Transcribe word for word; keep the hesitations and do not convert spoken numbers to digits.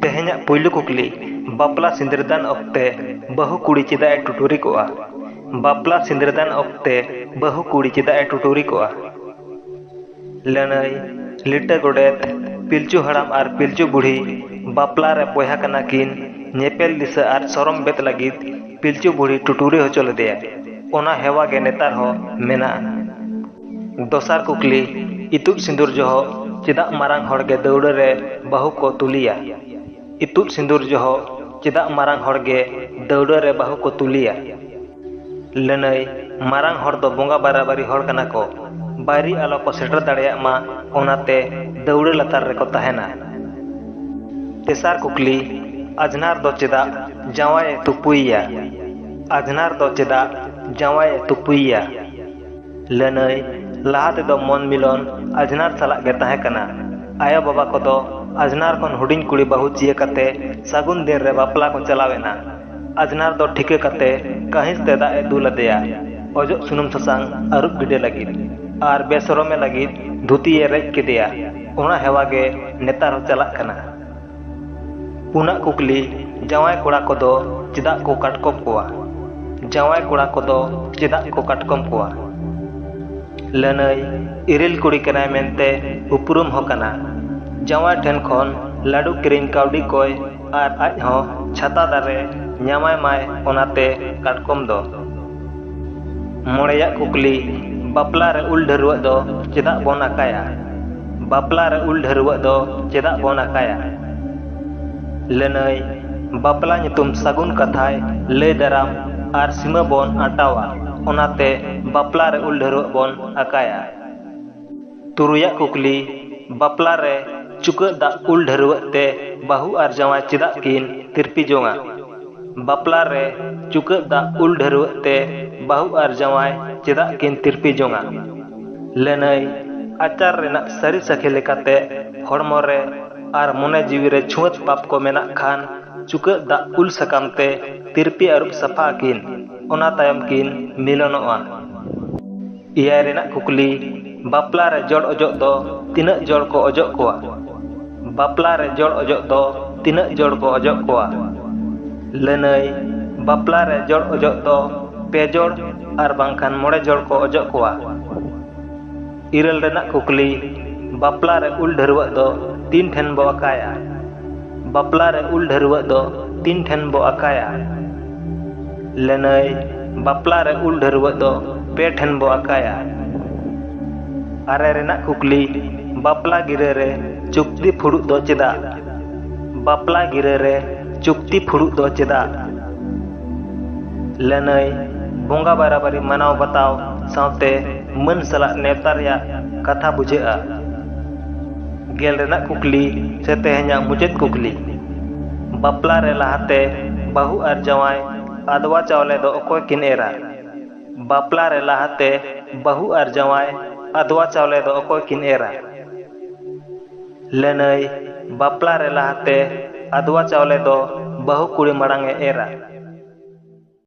ᱛᱮᱦᱮᱧᱟᱜ ᱯᱩᱭᱞᱩ ᱠᱩᱠᱞᱤ, ᱵᱟᱯᱞᱟ ᱥᱤᱸᱫᱽᱨᱟᱹᱫᱟᱱ ᱚᱠᱛᱮ ᱵᱟᱹᱦᱩ ᱠᱩᱲᱤ ᱪᱮᱫᱟᱜ ᱮ ᱴᱩᱴᱩᱨᱤ ᱠᱚᱜᱼᱟ? ᱵᱟᱯᱞᱟ ᱥᱤᱸᱫᱽᱨᱟᱹᱫᱟᱱ ᱚᱠᱛᱮ ᱵᱟᱹᱦᱩ ᱠᱩᱲᱤ ᱪᱮᱫᱟᱜ ᱮ ᱴᱩᱴᱩᱨᱤ ᱠᱚᱜᱼᱟ? ᱞᱟᱹᱱᱟᱹᱭ, ᱞᱤᱴᱟᱹ ᱜᱚᱰᱮᱛ, ᱯᱤᱞᱪᱩ ᱦᱟᱲᱟᱢ ᱟᱨ ᱯᱤᱞᱪᱩ ᱵᱩᱲᱦᱤ ᱵᱟᱯᱞᱟ ᱨᱮ ᱵᱚᱭᱦᱟ ᱠᱟᱱᱟ ᱠᱤᱱ, ᱧᱮᱯᱮᱞ ᱫᱤᱥᱟᱹ ᱟᱨ ᱥᱚᱨᱚᱢ ᱵᱮᱫ ᱞᱟᱹᱜᱤᱫ ᱯᱤᱞᱪᱩ ᱵᱩᱲᱦᱤ ᱴᱩᱴᱩᱨᱤ ᱦᱚᱪᱚ ᱞᱮᱫᱮᱭᱟ᱾ ᱚᱱᱟ ᱦᱮᱣᱟ ᱜᱮ ᱱᱮᱛᱟᱨ ᱦᱚᱸ ᱢᱮᱱᱟᱜᱼᱟ᱾ ᱫᱚᱥᱟᱨ ᱠᱩᱠᱞᱤ, ᱤᱛᱩᱫ ᱥᱤᱸᱫᱩᱨ ᱡᱚᱦᱚᱜ ᱪᱮᱫᱟᱜ ᱢᱟᱨᱟᱝ ᱦᱚᱲ ᱜᱮ ᱫᱟᱹᱣᱲᱟᱹ ᱨᱮ ᱵᱟᱹᱦᱩ ᱠᱚ ᱛᱩᱞᱤᱭᱟ? ᱤᱛᱩᱫ ᱥᱤᱸᱫᱩᱨ ᱡᱚᱦᱚᱜ ᱪᱮᱫᱟᱜ ᱢᱟᱨᱟᱝ ᱦᱚᱲ ᱜᱮ ᱫᱟᱹᱣᱲᱟᱹ ᱨᱮ ᱵᱟᱹᱦᱩ ᱠᱚ ᱛᱩᱞᱤᱭᱟ? ᱞᱟᱹᱱᱟᱹᱭ, ᱢᱟᱨᱟᱝ ᱦᱚᱲ ᱫᱚ ᱵᱚᱸᱜᱟ ᱵᱟᱨᱟᱵᱟᱨᱤ ᱦᱚᱲ ᱠᱟᱱᱟ ᱠᱚ, ᱵᱟᱹᱭᱨᱤ ᱟᱞᱚ ᱠᱚ ᱥᱮᱴᱮᱨ ᱫᱟᱲᱮᱭᱟᱜ ᱢᱟ, ᱚᱱᱟᱛᱮ ᱫᱟᱹᱣᱲᱟᱹ ᱞᱟᱛᱟᱨ ᱨᱮᱠᱚ ᱛᱟᱦᱮᱱᱟ᱾ ᱛᱮᱥᱟᱨ ᱠᱩᱠᱞᱤ, ᱟᱡᱷᱱᱟᱨ ᱫᱚ ᱪᱮᱫᱟᱜ ᱡᱟᱶᱟᱭ ᱮ ᱛᱩᱯᱩᱭᱮᱭᱟ? ᱟᱡᱷᱱᱟᱨ ᱫᱚ ᱪᱮᱫᱟᱜ ᱡᱟᱶᱟᱭ ᱮ ᱛᱩᱯᱩᱭᱮᱭᱟ? ᱞᱟᱹᱱᱟᱹᱭ, ᱞᱟᱦᱟ ᱛᱮᱫᱚ ᱢᱚᱱ ᱢᱤᱞᱚᱱ ᱟᱡᱷᱱᱟᱨ ᱥᱟᱞᱟᱜ ᱜᱮ ᱛᱟᱦᱮᱸ ᱠᱟᱱᱟ᱾ ᱟᱭᱳ ᱵᱟᱵᱟ ᱠᱚᱫᱚ ᱟᱡᱷᱱᱟᱨ ᱠᱷᱚᱱ ᱦᱩᱰᱤᱧ ᱠᱩᱲᱤ ᱵᱟᱹᱦᱩ ᱪᱤᱭᱟᱹ ᱠᱟᱛᱮ ᱥᱟᱹᱜᱩᱱ ᱫᱤᱱ ᱨᱮ ᱵᱟᱯᱞᱟ ᱠᱚ ᱪᱟᱞᱟᱣ ᱮᱱᱟ᱾ ᱟᱡᱷᱱᱟᱨ ᱫᱚ ᱴᱷᱤᱠᱟᱹ ᱠᱟᱛᱮ ᱠᱟᱹᱦᱤᱥ ᱛᱮ ᱫᱟᱜ ᱮ ᱫᱩᱞ ᱟᱫᱮᱭᱟ, ᱚᱡᱚᱜ ᱥᱩᱱᱩᱢ ᱥᱟᱥᱟᱝ ᱟᱹᱨᱩᱵ ᱜᱤᱰᱤ ᱞᱟᱹᱜᱤᱫ ᱟᱨ ᱵᱮᱥᱚᱨᱚᱢᱮ ᱞᱟᱹᱜᱤᱫ ᱫᱷᱩᱛᱤ ᱮ ᱨᱮᱡ ᱠᱮᱫᱮᱭᱟ᱾ ᱚᱱᱟ ᱦᱮᱣᱟ ᱜᱮ ᱱᱮᱛᱟᱨ ᱦᱚᱸ ᱪᱟᱞᱟᱜ ᱠᱟᱱᱟ᱾ ᱯᱩᱱᱟᱜ ᱠᱩᱠᱞᱤ, ᱡᱟᱶᱟᱭ ᱠᱚᱲᱟ ᱠᱚᱫᱚ ᱪᱮᱫᱟᱜ ᱠᱚ ᱠᱟᱴᱠᱚᱢ ᱠᱚᱣᱟ? ᱡᱟᱶᱟᱭ ᱠᱚᱲᱟ ᱠᱚᱫᱚ ᱪᱮᱫᱟᱜ ᱠᱚ ᱠᱟᱴᱠᱚᱢ ᱠᱚᱣᱟ? ᱞᱟᱹᱱᱟᱹᱭ, ᱤᱨᱤᱞ ᱠᱩᱲᱤ ᱠᱟᱱᱟᱭ ᱢᱮᱱᱛᱮ ᱩᱯᱨᱩᱢ ᱦᱚᱸ ᱠᱟᱱᱟ᱾ ᱡᱟᱶᱟᱭ ᱴᱷᱮᱱ ᱠᱷᱚᱱ ᱞᱟᱹᱰᱩ ᱠᱤᱨᱤᱧ ᱠᱟᱹᱣᱰᱤ ᱠᱚᱭ ᱟᱨ ᱟᱡ ᱦᱚᱸ ᱪᱷᱟᱛᱟ ᱫᱟᱨᱮ ᱧᱟᱢᱟᱭ ᱢᱟᱭ, ᱚᱱᱟᱛᱮ ᱠᱟᱴᱠᱚᱢ ᱫᱚ᱾ ᱢᱚᱬᱮᱭᱟᱜ ᱠᱩᱠᱞᱤ, ᱵᱟᱯᱞᱟ ᱨᱮ ᱩᱞ ᱰᱷᱟᱹᱨᱣᱟᱹᱜ ᱫᱚ ᱪᱮᱫᱟᱜ ᱵᱚᱱ ᱟᱠᱟᱭᱟ? ᱵᱟᱯᱞᱟ ᱨᱮ ᱩᱞ ᱰᱷᱟᱹᱨᱣᱟᱹᱜ ᱫᱚ ᱪᱮᱫᱟᱜ ᱵᱚᱱ ᱟᱠᱟᱭᱟ? ᱞᱟᱹᱱᱟᱹᱭ, ᱵᱟᱯᱞᱟ ᱧᱩᱛᱩᱢ ᱥᱟᱹᱜᱩᱱ ᱠᱟᱛᱷᱟᱭ ᱞᱟᱹᱭ ᱫᱟᱨᱟᱢ ᱟᱨ ᱥᱤᱢᱟᱹ ᱵᱚᱱ ᱟᱴᱟᱣᱟ, ᱚᱱᱟᱛᱮ ᱵᱟᱯᱞᱟ ᱨᱮ ᱩᱞ ᱰᱷᱟᱹᱨᱣᱟᱹᱜ ᱵᱚᱱ ᱟᱠᱟᱭᱟ᱾ ᱛᱩᱨᱩᱭᱟᱜ ᱠᱩᱠᱞᱤ, ᱵᱟᱯᱞᱟ ᱨᱮ ᱪᱩᱠᱟᱹᱜ ᱫᱟᱜ ᱩᱞ ᱰᱷᱟᱹᱨᱣᱟᱹᱜ ᱛᱮ ᱵᱟᱹᱦᱩ ᱟᱨ ᱡᱟᱶᱟᱭ ᱪᱮᱫᱟᱜ ᱠᱤᱱ ᱛᱤᱨᱯᱤ ᱡᱚᱝᱟ? ᱵᱟᱯᱞᱟ ᱨᱮ ᱪᱩᱠᱟᱹᱜ ᱫᱟᱜ ᱩᱞ ᱰᱷᱟᱹᱨᱣᱟᱹᱜ ᱛᱮ ᱵᱟᱹᱦᱩ ᱟᱨ ᱡᱟᱶᱟᱭ ᱪᱮᱫᱟᱜ ᱠᱤᱱ ᱛᱤᱨᱯᱤ ᱡᱚᱝᱟ? ᱞᱟᱹᱱᱟᱹᱭ, ᱟᱪᱟᱨ ᱨᱮᱱᱟᱜ ᱥᱟᱹᱨᱤ ᱥᱟᱹᱠᱷᱤ ᱞᱮᱠᱟᱛᱮ ᱦᱚᱲᱢᱚ ᱨᱮ ᱟᱨ ᱢᱚᱱᱮ ᱡᱤᱣᱤ ᱨᱮ ᱪᱷᱩᱣᱟᱹᱛ ᱯᱟᱯ ᱠᱚ ᱢᱮᱱᱟᱜ ᱠᱷᱟᱱ ᱪᱩᱠᱟᱹᱜ ᱫᱟᱜ ᱩᱞ ᱥᱟᱠᱟᱢ ᱛᱮ ᱛᱤᱨᱯᱤ ᱟᱹᱨᱩᱵ ᱥᱟᱯᱷᱟ ᱟᱹᱠᱤᱱ, ᱚᱱᱟ ᱛᱟᱭᱚᱢ ᱠᱤᱱ ᱢᱤᱞᱚᱱᱚᱜᱼᱟ᱾ ᱮᱭᱟᱭ ᱨᱮᱱᱟᱜ ᱠᱩᱠᱞᱤ, ᱵᱟᱯᱞᱟ ᱨᱮ ᱡᱚᱲ ᱚᱡᱚᱜ ᱫᱚ ᱛᱤᱱᱟᱹᱜ ᱡᱚᱲ ᱠᱚ ᱚᱡᱚᱜ ᱠᱚᱣᱟ? ᱵᱟᱯᱞᱟ ᱨᱮ ᱡᱚᱲ ᱚᱡᱚᱜ ᱫᱚ ᱛᱤᱱᱟᱹᱜ ᱡᱚᱲ ᱠᱚ ᱚᱡᱚᱜ ᱠᱚᱣᱟ? ᱞᱟᱹᱱᱟᱹᱭ, ᱵᱟᱯᱞᱟ ᱨᱮ ᱡᱚᱲ ᱚᱡᱚᱜ ᱫᱚ ᱯᱮ ᱡᱚᱲ ᱟᱨ ᱵᱟᱝᱠᱷᱟᱱ ᱢᱚᱬᱮ ᱡᱚᱲ ᱠᱚ ᱚᱡᱚᱜ ᱠᱚᱣᱟ᱾ ᱤᱨᱟᱹᱞ ᱨᱮᱱᱟᱜ ᱠᱩᱠᱞᱤ, ᱵᱟᱯᱞᱟ ᱨᱮ ᱩᱞ ᱰᱷᱟᱹᱨᱣᱟᱹᱜ ᱫᱚ ᱛᱤᱱ ᱴᱷᱮᱱ ᱵᱚ ᱟᱠᱟᱭᱟ? ᱵᱟᱯᱞᱟ ᱨᱮ ᱩᱞ ᱰᱷᱟᱹᱨᱣᱟᱹᱜ ᱫᱚ ᱛᱤᱱ ᱴᱷᱮᱱ ᱵᱚ ᱟᱠᱟᱭᱟ? ᱞᱟᱹᱱᱟᱹᱭ, ᱵᱟᱯᱞᱟ ᱨᱮ ᱩᱞ ᱰᱷᱟᱹᱨᱣᱟᱹᱜ ᱫᱚ ᱯᱮ ᱴᱷᱮᱱ ᱵᱚ ᱟᱠᱟᱭᱟ᱾ ᱟᱨᱮ ᱨᱮᱱᱟᱜ ᱠᱩᱠᱞᱤ, ᱵᱟᱯᱞᱟ ᱜᱤᱨᱟᱹ ᱨᱮ ᱪᱩᱠᱛᱤ ᱯᱷᱩᱲᱩᱜ ᱫᱚ ᱪᱮᱫᱟᱜ? ᱵᱟᱯᱞᱟ ᱜᱤᱨᱟᱹ ᱨᱮ ᱪᱩᱠᱛᱤ ᱯᱷᱩᱲᱩᱜ ᱫᱚ ᱪᱮᱫᱟᱜ? ᱞᱟᱹᱱᱟᱹᱭ, ᱵᱚᱸᱜᱟ ᱵᱟᱨᱟᱵᱟᱨᱤ ᱢᱟᱱᱟᱣ ᱵᱟᱛᱟᱣ ᱥᱟᱶᱛᱮ ᱢᱟᱹᱱ ᱥᱟᱞᱟᱜ ᱱᱮᱣᱛᱟ ᱨᱮᱭᱟᱜ ᱠᱟᱛᱷᱟ ᱵᱩᱡᱷᱟᱹᱜᱼᱟ᱾ ᱜᱮᱞ ᱨᱮᱱᱟᱜ ᱠᱩᱠᱞᱤ ᱥᱮ ᱛᱮᱦᱮᱧᱟᱜ ᱢᱩᱪᱟᱹᱫ ᱠᱩᱠᱞᱤ, ᱵᱟᱯᱞᱟ ᱨᱮ ᱞᱟᱦᱟᱛᱮ ᱵᱟᱹᱦᱩ ᱟᱨ ᱡᱟᱶᱟᱭ ᱟᱫᱽᱣᱟ ᱪᱟᱣᱞᱮ ᱫᱚ ᱚᱠᱚᱭ ᱠᱤᱱ ᱮᱨᱟ? ᱵᱟᱯᱞᱟ ᱨᱮ ᱞᱟᱦᱟᱛᱮ ᱵᱟᱹᱦᱩ ᱟᱨ ᱡᱟᱶᱟᱭ ᱟᱫᱽᱣᱟ ᱪᱟᱣᱞᱮ ᱫᱚ ᱚᱠᱚᱭ ᱠᱤᱱ ᱮᱨᱟ? ᱞᱟᱹᱱᱟᱹᱭ, ᱵᱟᱯᱞᱟ ᱨᱮ ᱞᱟᱦᱟᱛᱮ ᱟᱫᱽᱣᱟ ᱪᱟᱣᱞᱮ ᱫᱚ ᱵᱟᱹᱦᱩ ᱠᱩᱲᱤ ᱢᱟᱲᱟᱝ ᱮ ᱮᱨᱟ᱾